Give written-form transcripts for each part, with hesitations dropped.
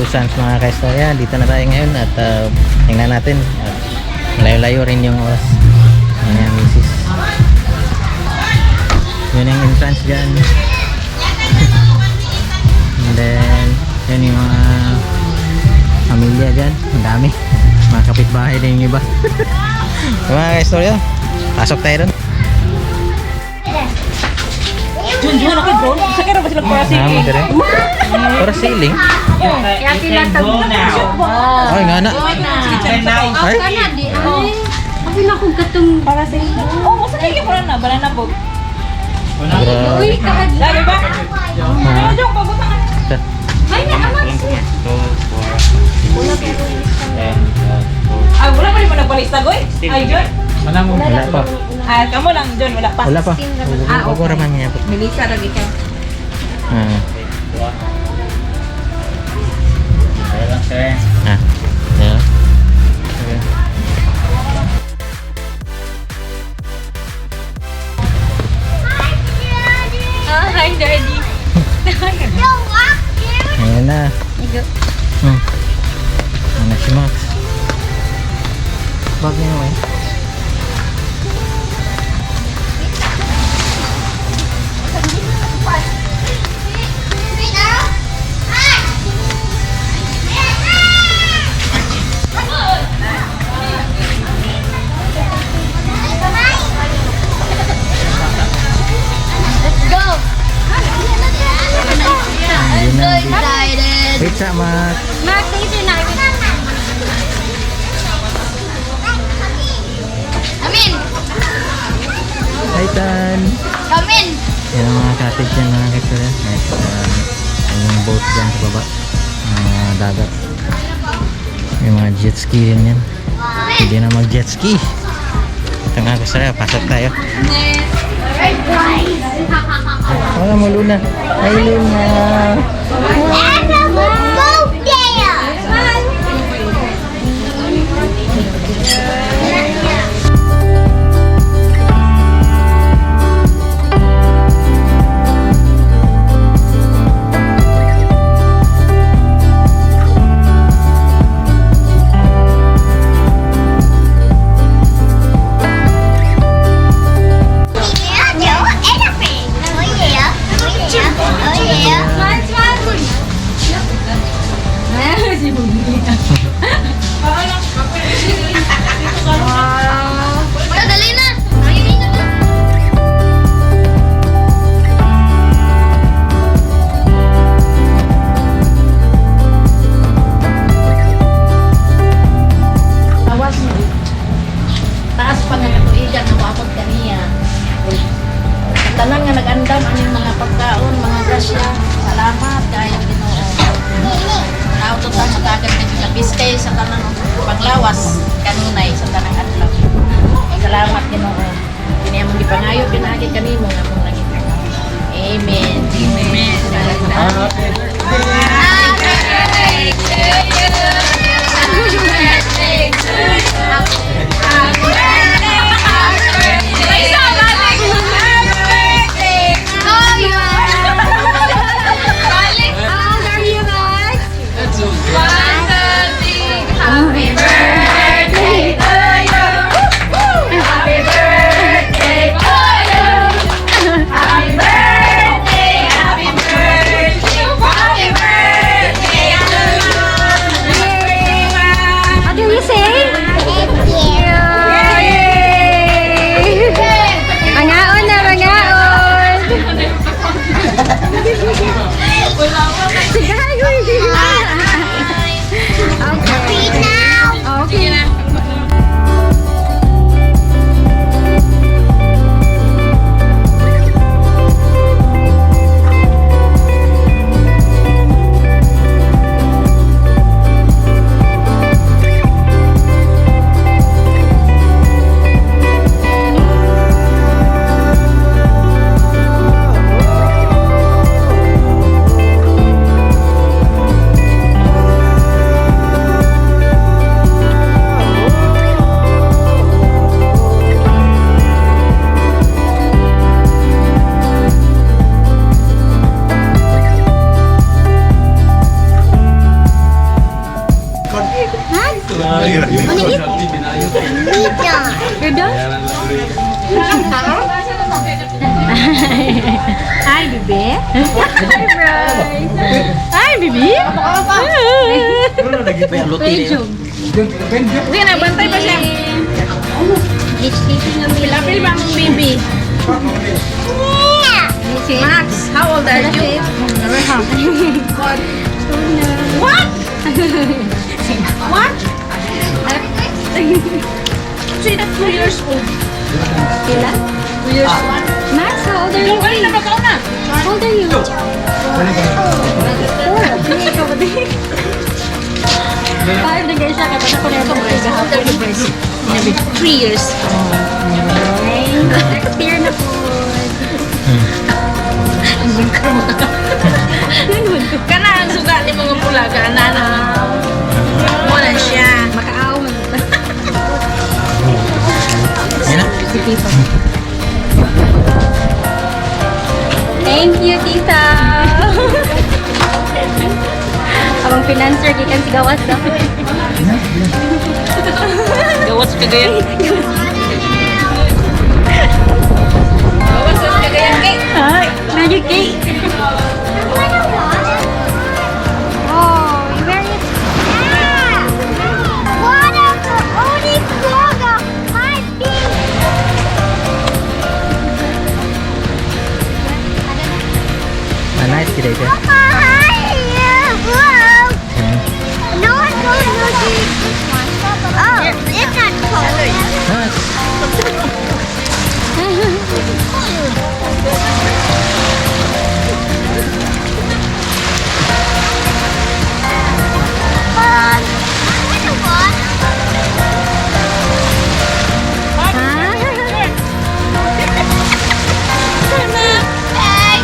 Sands, mga kaistorya. Dito na tayo ngayon at tingnan natin. At malayo-layo rin yung oras. Ayan, misis. Yun yung entrance dyan. And then, yun yung mga pamilya dyan. Ang dami. Mga kapitbahay din yung iba. Mga kaistorya, pasok tayo dun. Jun, Jun, ako drone. Sa kaya ba sila para Ah, mo dire. Para ceiling. Kaya pila tag Ay, nga na. Ay, Kana di ay. Abi na kong katong Para sa Oh, masa kayo ko na banana boat. Grabe. Uy, kahad. Lagi ba? Ah. Jun, pabutangan. Ay na aman. Ay, wala pa rin mo nagpalista, goy. Ay, Jun. Wala pa. Ay, kamo lang, Jun, wala pa. Wala pa. Huwag raman niya. Melissa, lagi ka. Ah. Ah. Yeah. Okay. Ah, hi, Daddy. Ayan na. Ayan na si Max. Bag niya eh. Let's go. Ayun na. Excited. Wait sa Max. Max, dito na. Amin. Hi, Tan. Come in. Yan ang mga cottage yan, mga kasura. At yung boat dyan sa baba. Mga dagat. May mga jet ski rin yan. Pwede na mag jet ski. Ito nga, kasura. Pasok tayo. Wala mo, Luna. Hi, Luna. And go there. Dali na! Dali na! Tawas. Taas pa nga katuigan na maabot kaniya. Tanan nga nag-andam aning mga pagkaon, mga grasya. Salamat kayo, Ginoo. Tao to ta sa dagat nga labis kayo sa tanang panglawas kanunay sa tanang adlaw. Salamat, Ginoo. Kini among gipangayo pinaagi kanimo nga among langit. Amen. Amen. Salamat. Hi, bebe. Hi, Bryce. Hi, bebe. Sige na, bantay pa siya. Pilapil ba ang baby? Max, how old are you? What? What? What? She's 2 years old. Pila? 2 years old. Max, how old are you? Ay, na na. How old are you? 4. 5 na guys siya. Kaya ko na ito gahapon. 3 years. Next year na po. Kana ang suga ni mga pula kana na. Mo na siya. Makaaw man. Yan na. Si Tito. Thank you, Tita. Abang financer, gikan si Gawas daw. Gawas kagayan. Gawas sa kagayan kay. Ay, magic cake. Oh, you wearing it? Yeah! One of the only Koga might be. Ah, nice kita ito. Hi! Whoa! No one's going to this one. Oh, it's not cold. Nice. I wanna watch. Hey!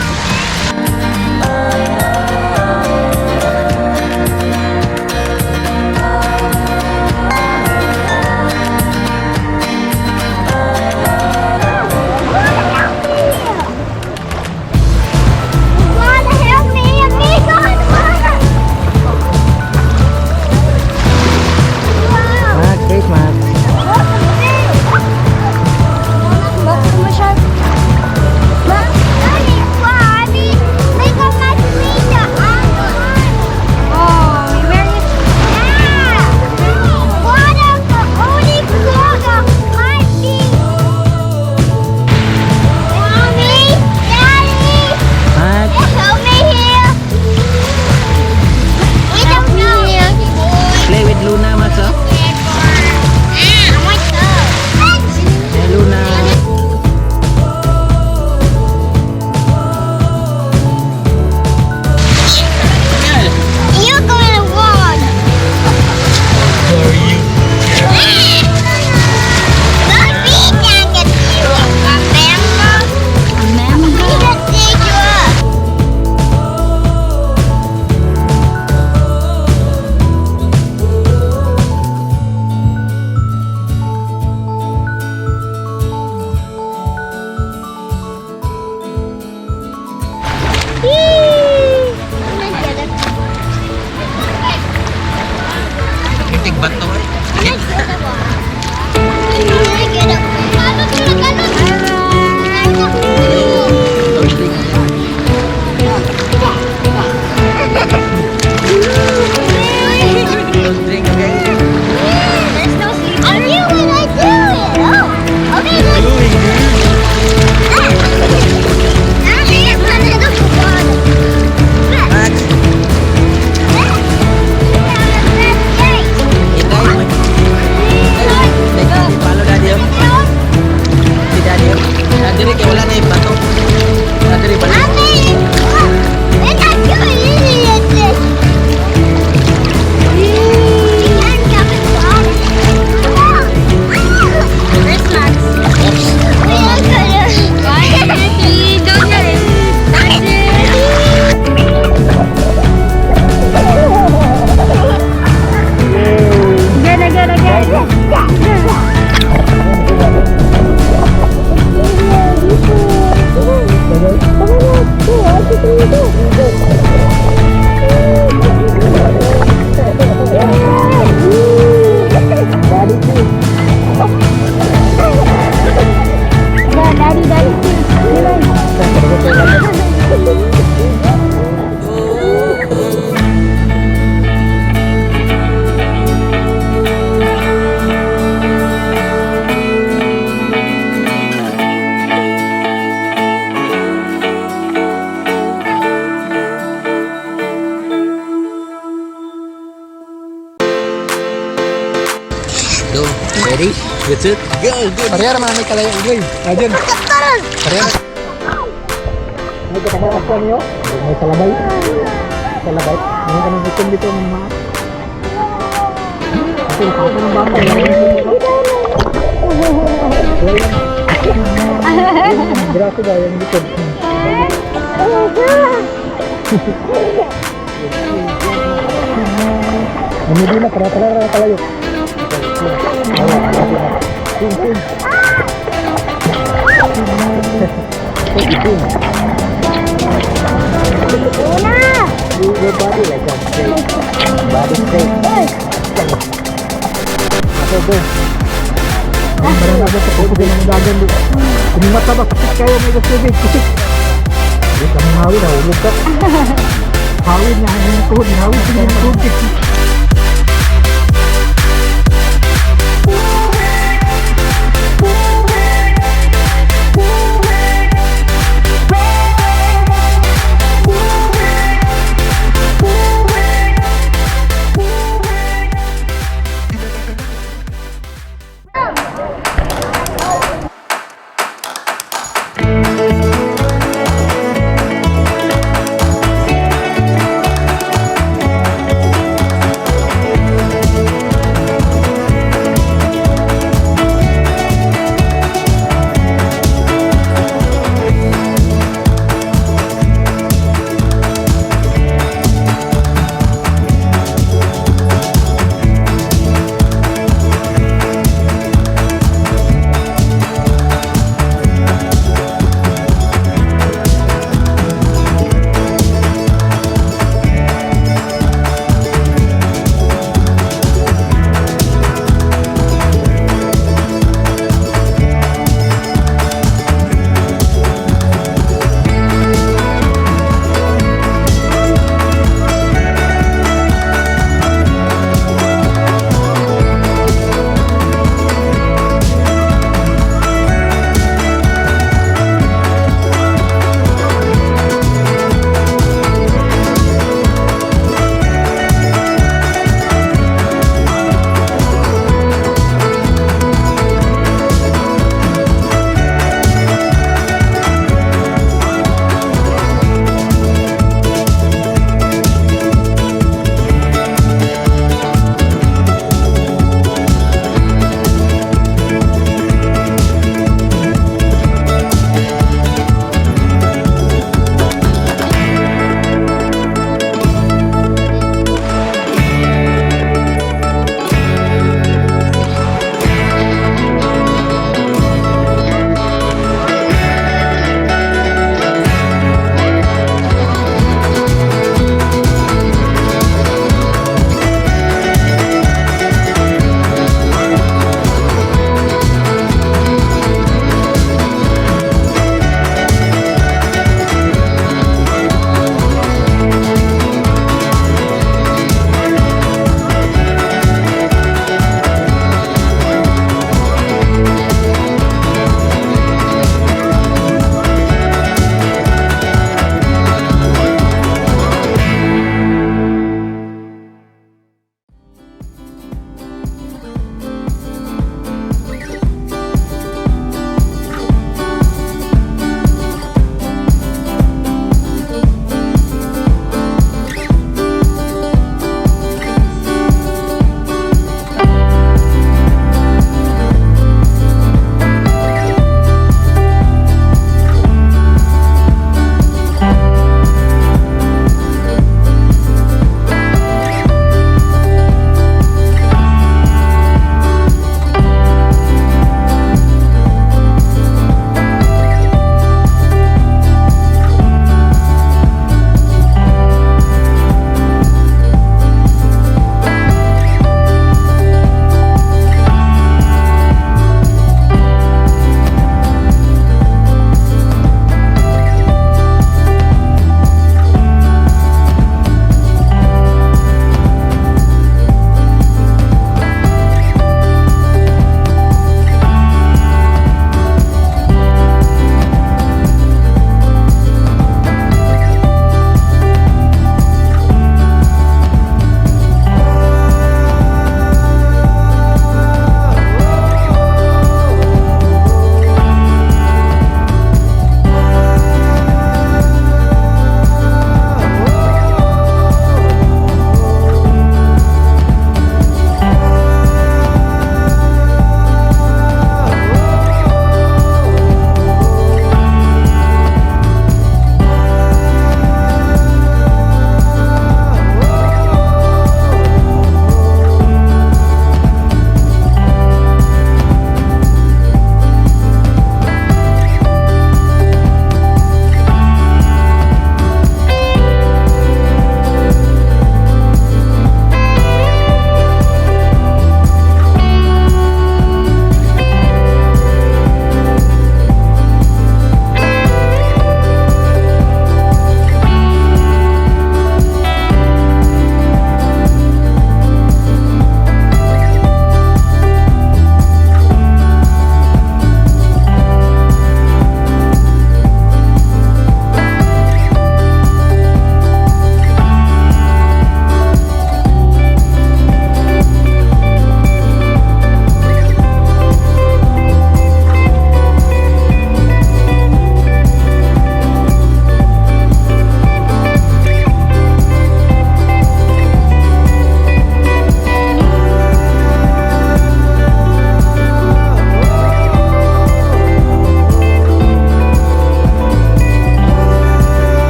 That's it. Go, go. Pareha naman may kalayo igoy. Rajon. Pareha. May katama ako niyo. May salabay. Salabay. May kami itom dito ng mga. Ito, nakapa ng bata. Braso ba yung likod? Namili na, para para kalayo. Swim, swim. Your body like that, straight. Body straight. Okay, go. Ang barang ako sa kukubi ng dagan. Kumimata ba? Kusik kayo, may gusto. Kusik. Hindi ka mangawin, nahulog ka. Hawin niya, yung tuhod, hawin niya yung tuhod.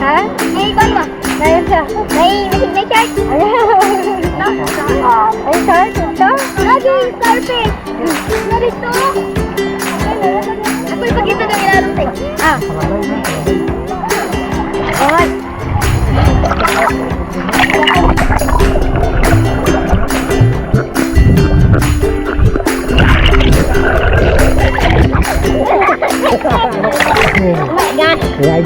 Ha? May ikon ba? May siya. May shark. Ay, shark ito? Lagi, starfish. Narito. Ako ipakita ng ilalim sa'yo. Ah. Okay. Oh my gosh. Right.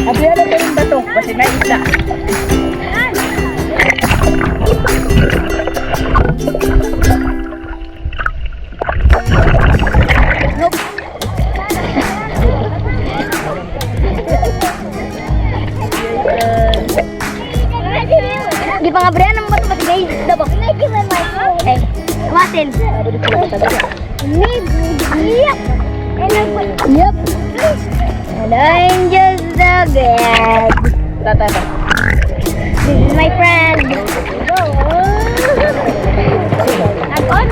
Abi ano ba yung bato? Kasi na isa. Di pa nga bre, ang bato pati guys. Dabo. Eh, matin. Yep. Yep. And I'm just so good. Tata. This is my friend. Nag-on.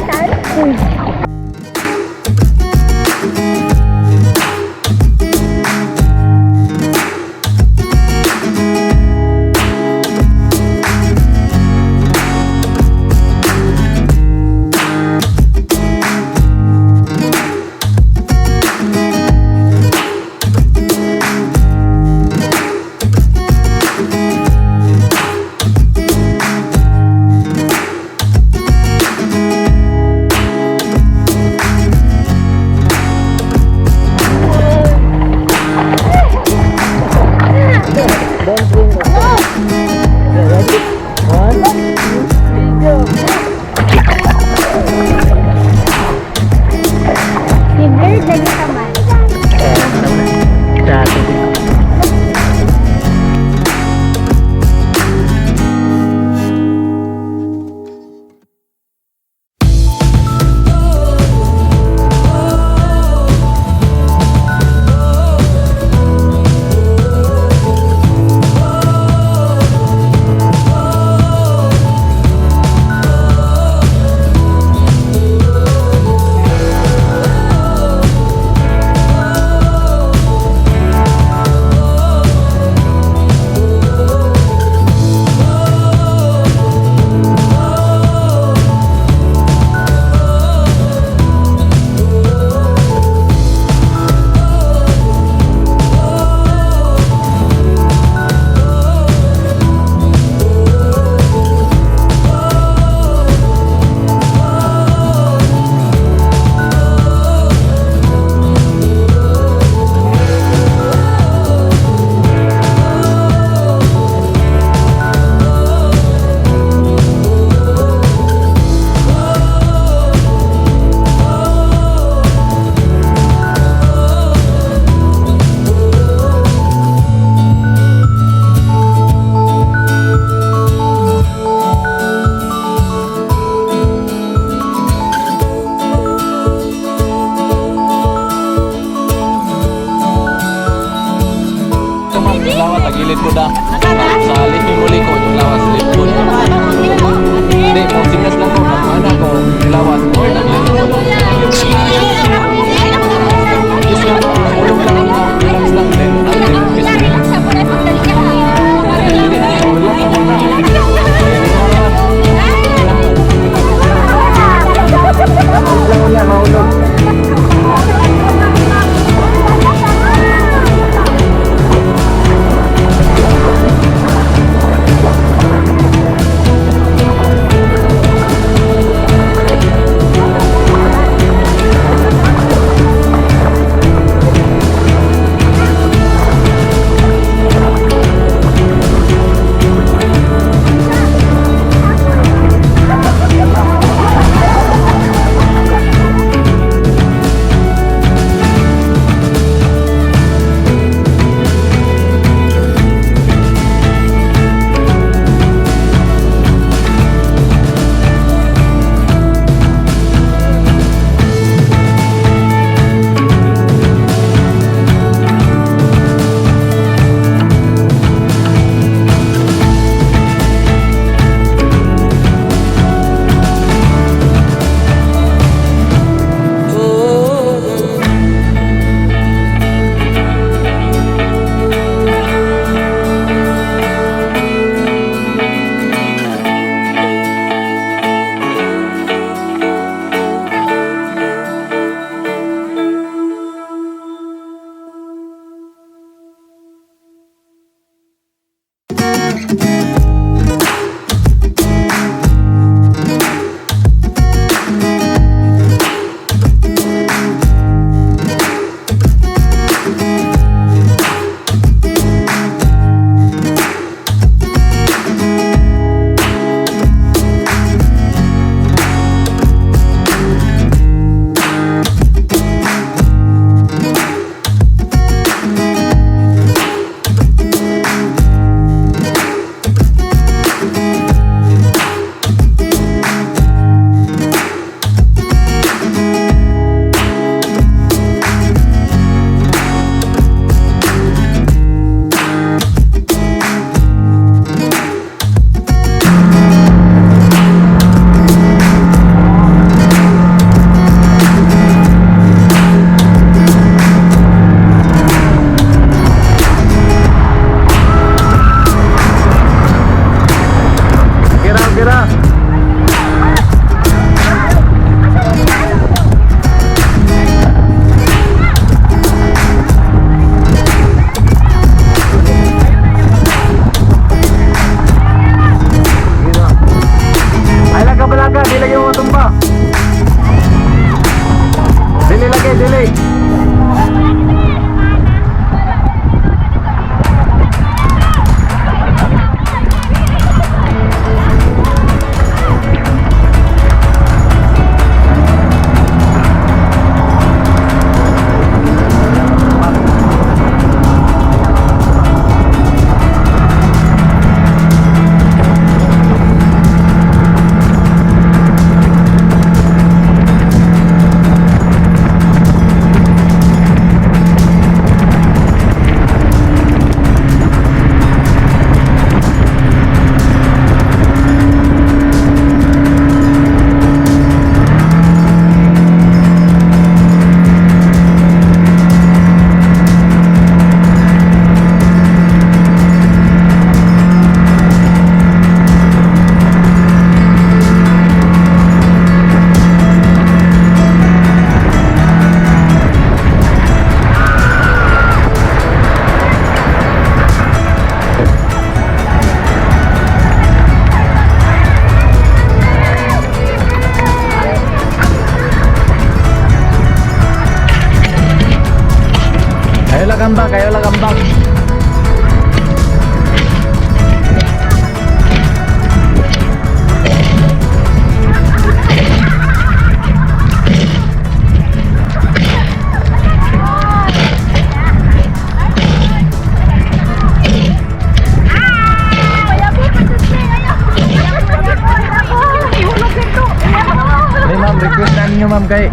Ma'am, kay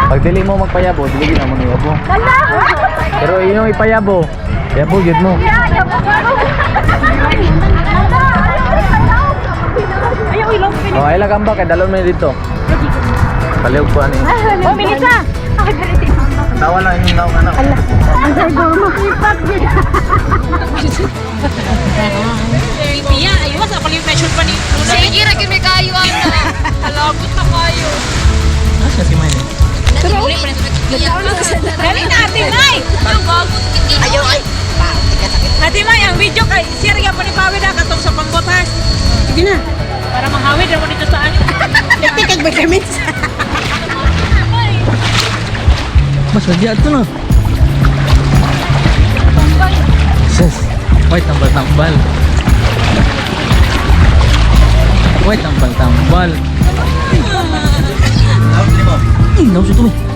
pag dili mo magpayabo, dili gid mo niyabo. Wala! Pero inyong ipayabo, yabo gyud mo. Ayaw, ilong. Oh, ay lang ba kay dalon mo dito. Palihog ko ani. Oh, Melissa! Tawa lang inyong naong anak. Piya, ayun sa pala yung pressure pa ni Luna. Sige, ra gyud may kayo ana. Halabot na kayo. Asa si May? Dali na, Ate May! Ang bagot kiti. Ayaw ay. Ate May, ang video kay share ya pa ni Pawid ha, katong sa pangbot ha. Sige na. Para mahawid ra mo dito sa ano. Nagtikag vitamins. Mas lagi ato na. Sis, white tambal tambal. White tambal tambal. Nausod to.